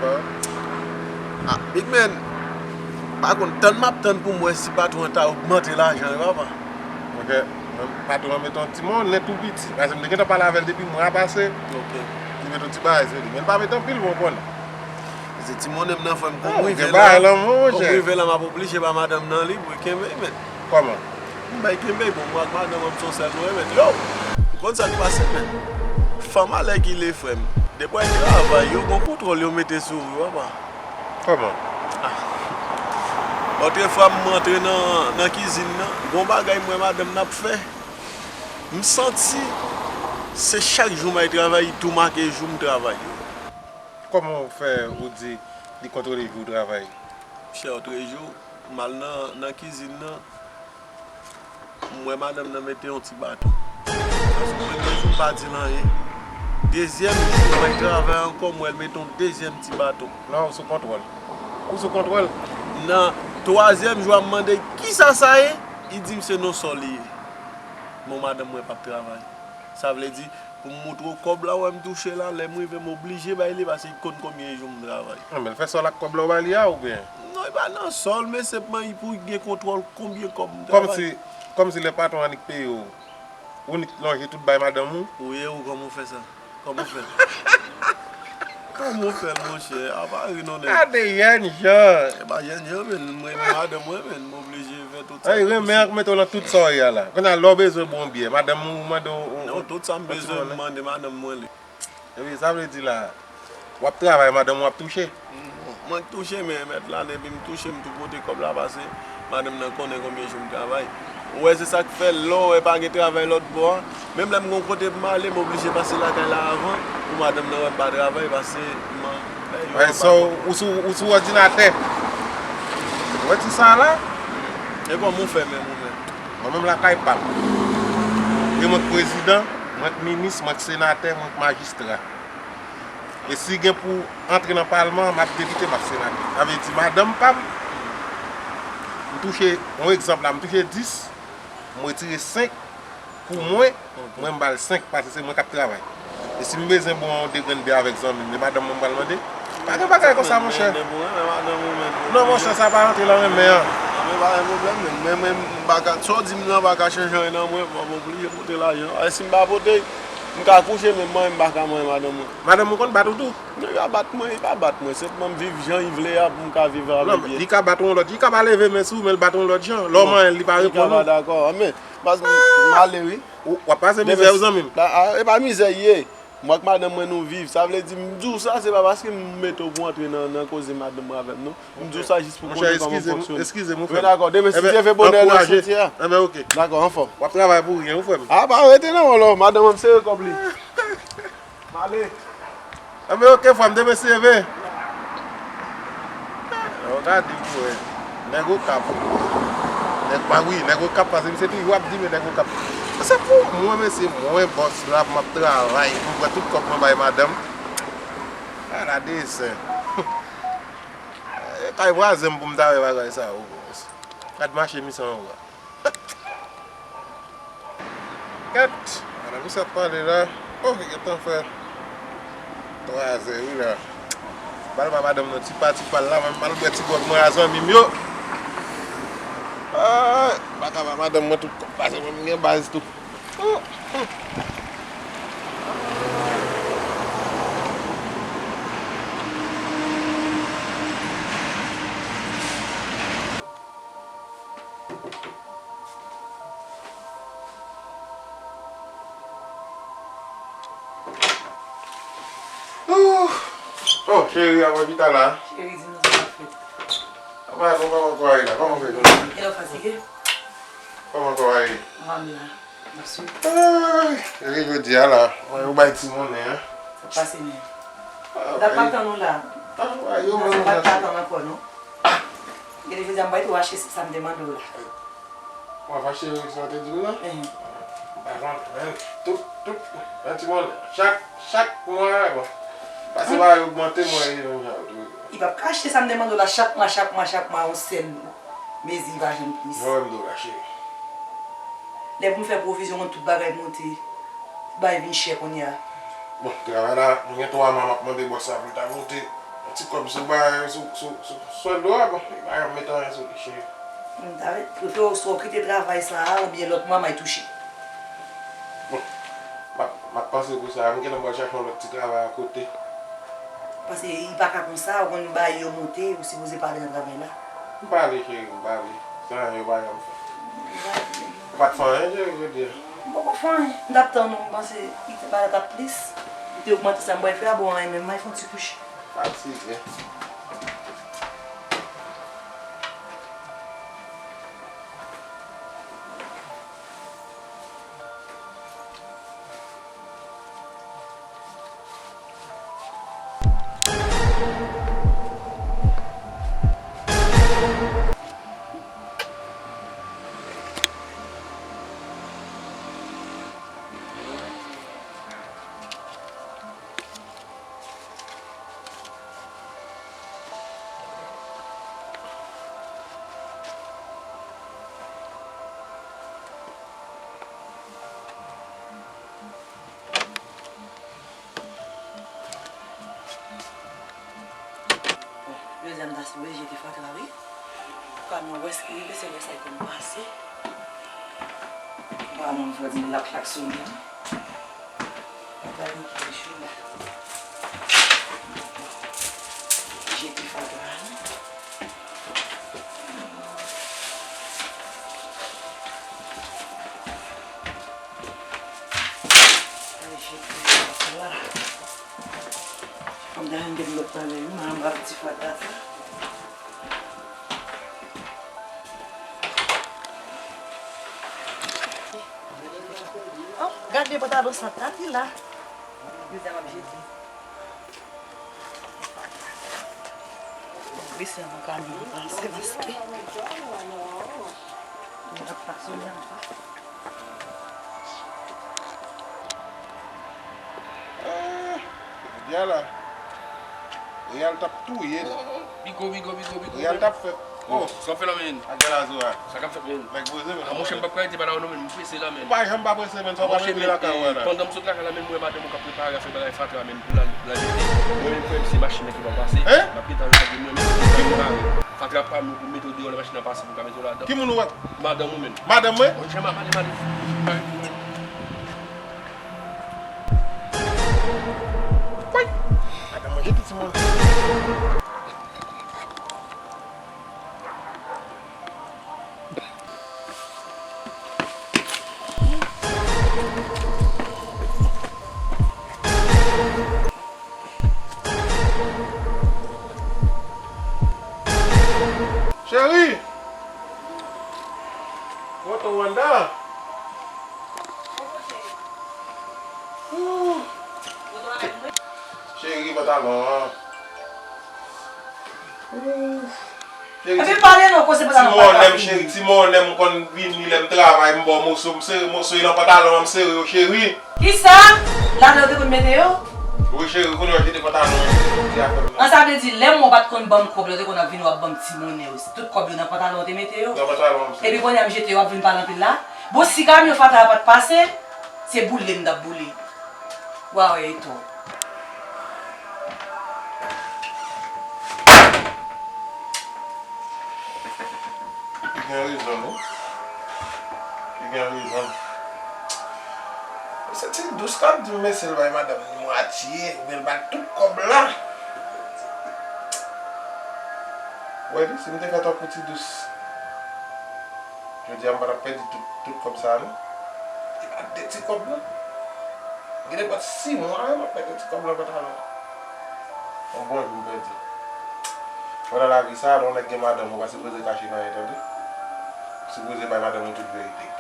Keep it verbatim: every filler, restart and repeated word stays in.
Ah, big man, pa konn, tann m ap tann pou m wè si patwon an ta ogmante lajan wi, papa. Ok, patwon an mete yon ti monnen tou piti. Paske m te gentan pale avè l depi mwa pase. Ok. Li mete yon ti bagay sou li. Men l pa mete anpil, bon, w konnen. Se ti monnen m nan, frè m, kòm m rive la, kòm m rive la, m ap oblije ba madanm nan li pou l kenbe, men. Kòman? M bay kenbe, bon, mwen ak madanm mwen, m se yon sèl nou renmen. Yo! Ou konn sa k pase, men. Fanm alèkile, frè m. Depi w al travay, yo gon kontwòl yo mete sou ou, papa. Kòman? Ah. Lòt fwa, m antre nan, nan kizin nan, gon bagay m wè madanm nan ap fè. M santi se chak jou m al travay, li tou make jou m travay yo. Kòman w fè ou di li kontwole jou w travay? Chè, lòt jou, m al nan, nan kizin nan, m wè madanm nan mete yon ti baton. Paske mwen menm, m pa di l anyen. Dezyèm jou, mwen travay ankò, m wè l mete yon dezyèm ti baton. Non, ou sou kontwòl. Ou sou kontwòl. Nan twazyèm jou a, m mande l kisa sa ye, li di m se nan sòl li ye. Bon, madanm mwen p ap travay. Sa vle di, pou m montre w kòb la, w wè m touche la, lè m rive, m oblije bay li, paske li konn konbyen jou m travay. An, men l fè sòl ak kòb la w ba li a, oubyen? Non, li pa nan sòl, men senpman, li pou gen kontwòl konbyen kòb m travay. Kòmsi, kòmsi lè patwon annik peye w, ou nik lonje tout bay madanm ou? Ou ye ou, kòman w fè sa? Kòman w fè l? Kòman w fè l, monchè? A pa ri non, nèg. Gade jèn jan. E pa jèn jan, men, mwen, madanm mwen, men, m oblije fè tout sa ki posib. Ay, renmen an k mete w nan tout sa w ye a la. Kounye a, lè w bezwen bwè yon byè, madanm ou mande w, ou... Non, tout sa m bezwen, m mande madanm mwen li. Epi, sa vle di la, w ap travay, madanm ou ap touche? Mwen k touche, men mèt la, depi m touche, m tou pote kòb la, pase madanm nan konnen konbyen jou m travay. Ou wè, se sa k fè, lè w wè pa gen travay lòt bò a, menm lè m gon kote pou m ale, m oblije pase lakay la avan, pou madanm nan wè m pa travay, pase m an fè yo anba kòb. Ou sou, ou sou òdinatè. Ou wè ti sa la? E kòman w fè menm, ou menm? Mwen menm lakay pa m. E mwen k prezidan, mwen k minis, mwen k senatè, mwen k majistra. E si gen pou antre nan palman, m ap depite, m ap senatè. Sa vle di, madanm pa m, m touche, yon egzanp la, m touche dis, m retire senk pou mwen, mwen m ba l senk, paske se mwen k ap travay. E si m bezwen bwè yon de grenn byè avèk zanmi m, e madanm mwen m pral mande? Pa gen bagay konsa, monchè. Non, monchè, sa pa rantre nan renmen an. Men pa gen pwoblèm, men, men, men, m pa ka, sa w di m nan pa ka chanje anyen nan mwen, m ap oblije pote lajan. E si m pa pote, m ka kouche, men mwen, m pa ka manyen madanm mwen. Madanm ou konn bat ou tou? Non, li pa bat mwen, li pa bat mwen. Senpman, m viv jan li vle a pou m ka viv avè l byen. Non, men li ka bat yon lòt, li ka pa leve men sou ou, men l bat yon lòt jan. Lè w manyen l, li pa reponn ou. Li ka pa dakò. Men, baz, m ale, wi. Ou, w ap pase mizè, wi, zanmi m. Demen, a, a, e pa mizè l ye. Mwen ak madanm mwen, nou viv. Sa vle di, m di w sa, se pa paske m mete w pou w antre nan, nan koze madanm mwen avè m, non. M di w sa jis pou konnen kòman m fonksyone. Monchè, eskize m, eskize m, wi, frè m. Dakò, demen, si Dye vle, bonè lè w soti a. Enben, oke. Dakò, anfòm. W ap travay pou ryen, wi, frè m. A, pa rete non, lò, madanm mwen, m sere kòb li. M ale. Enben, oke, frè m, demen, si Dye vle. Lè w gade pou wè, nèg Okap. Nèg pa, wi, nèg Okap, paske misye toujou ap di, men nèg Okap. Se pou mwen, men se mwen bòs la, m ap travay, m pran tout kòb mwen bay madanm. Ala desen. E kay vwazen m pou m ta wè bagay sa yo. Gad mache misye anwo a. Kèt! Ala misye ap pale la. Oh, li gentan fè twazè wi la. Bal ba madanm nan ti pati pa l la, m al bwè ti gwòg mwen a zanmi m yo. Ay, m pa ka ba madanm mwen tout kòb, paske mwen m gen baz tou. Oh, cheri, avan pita la. Cheri, di nou sa k ap fèt. Apa, kòman, kòman kò a ye la? Kòman w fè jodi? E lè w fatige? Kòman kò a ye? Anfòm la. M ap swiv. Ay, e jodi a la, mwen yo bay ti monnen an. Sa pase menm. Ah, m t ap atann ou la. Ah, yo menm. Sa pa t atann ankò non. Gade jodi a m bay tou achte sa m te mande w la. Mwen fache, sa w te di m nan? Enhen. M pa konn, men tout, tout, yon ti monnen. Chak, chak mwa, bon. Pase pa ogmante, mwen, e menm jan tou. Li p ap ka achte sa m te mande w la chak mwa, chak mwa, chak mwa, yon sèl mezi, li pa janm plis. Mwen menm tou la, cheri. Lè pou m fè pwovizyon, tout bagay monte. Tout bagay vin chè kounye a. Bon, travay la, mwen gen twa mwa m ap mande bòs la pou l ta monte. Ti kòb sou bagay, sou, sou, sou, sou sèl do a, bon, li pa janm met anyen sou li, cheri. M ta prefere w swa w kite travay sa a, oubyen lòt manman y touche. Bon, m ap, m ap panse pou sa, m gentan pral chache yon lòt ti travay akote. Paske li pa ka konsa, ou konn bagay yo monte, ou sipoze pa ale nan travay la. M pa ale, cheri, m pa ale. Se anyen yo pa janm fè. Ou pa t fè anyen, cheri, jodi a? M poko fè anyen. M t ap tann ou, m panse li te ba t ap plis. Li te ogmante sa m pral fè a, bon, anyen menm, m al fè yon ti kouche. Fatige. Bon, jodi a m ta sipoze jete fatra wi. Kamyon wès ki rive, se wès la ki konn pase. Kamyon fò di l ap klaksonnen. Fatra ki rive chou la. Jete fatra a. Al jete fatra. Fò m ta jwenn kèk lòt bagay wi, m ap ti fatra sa. Oh, gade pantalon sa, tati la. Yo di a m ap jete. Wi, se yon kamyon ki pase paske. Mwen ap pase yon jan pa. Ah, jodi a la, Real t ap touye n. Bigo, bigo, bigo, bigo. Real t ap fè. Oh, sa w fè la menm? Ak Galazo a. Sa k ap fèt menm? Nèg poze menm. Ah, monchè, m p ap ka rete pa la non menm, m prese la menm. Ou pa janm pa prese menm, sa w pa rete lakay ou la. Pandan m sot lakay la menm, m wè madanm mwen k ap prepare afè bagay fatra menm pou l al, pou l al jete. Mwen menm frè m se machin nan ki pa pase. Hein? M ap gentan ale paske mwen menm m prepare fatra pa m pou mete w deyò lè machin nan pase pou m ka mete w ladan. Ki moun ou wè? Madanm ou menm. Madanm mwen? Monchè, m ap ale, m ale. Woy! Madanm mwen jete timoun. Cheri! Kote w, Wanda? Ooh. Cheri, pantalon an. Ooh. Cheri, epi ti, pale non, koze ti pantalon pa mònè m, kabi. Cheri, ti mònè m konn vini lè m travay, m ba w moso, m sere moso yo nan pantalon an, m sere yo, cheri. Kisa? Ladan yo te konn mete yo? Wi, cheri, kounye a w jete pantalon an, ti afè m nan. An, sa vle di, lè m wè w pa t konn ban m kòb la, w te konn ap vini w ap ban m ti mònè yo. Tout kòb yo nan pantalon an w te mete yo? Nan pantalon an, m sere. Epi kounye a m jete yo, w ap vin pale anpil la? Bon, si kamyon fatra pa t pase, se boule m t ap boule. Wa wè eto. Li gen rezon, non. Li gen rezon. Se ti dous k ap di m, mesye, l bay madanm li mwatye, oubyen l bay tout kòb la. Wè li, si m te fè tankou ti dous. Jodi a m pa t ap pèdi tout, tout kòb sa a non. E pa de ti kòb non. Gen nenpòt sis mwa m ap pèdi ti kòb nan pantalon. Yon bon jou m pèdi. Pandan lavi sa a, lè yon nèg gen madanm, ou pa sipoze kache nan anyen, tande. Ou sipoze bay madanm ou tout verite.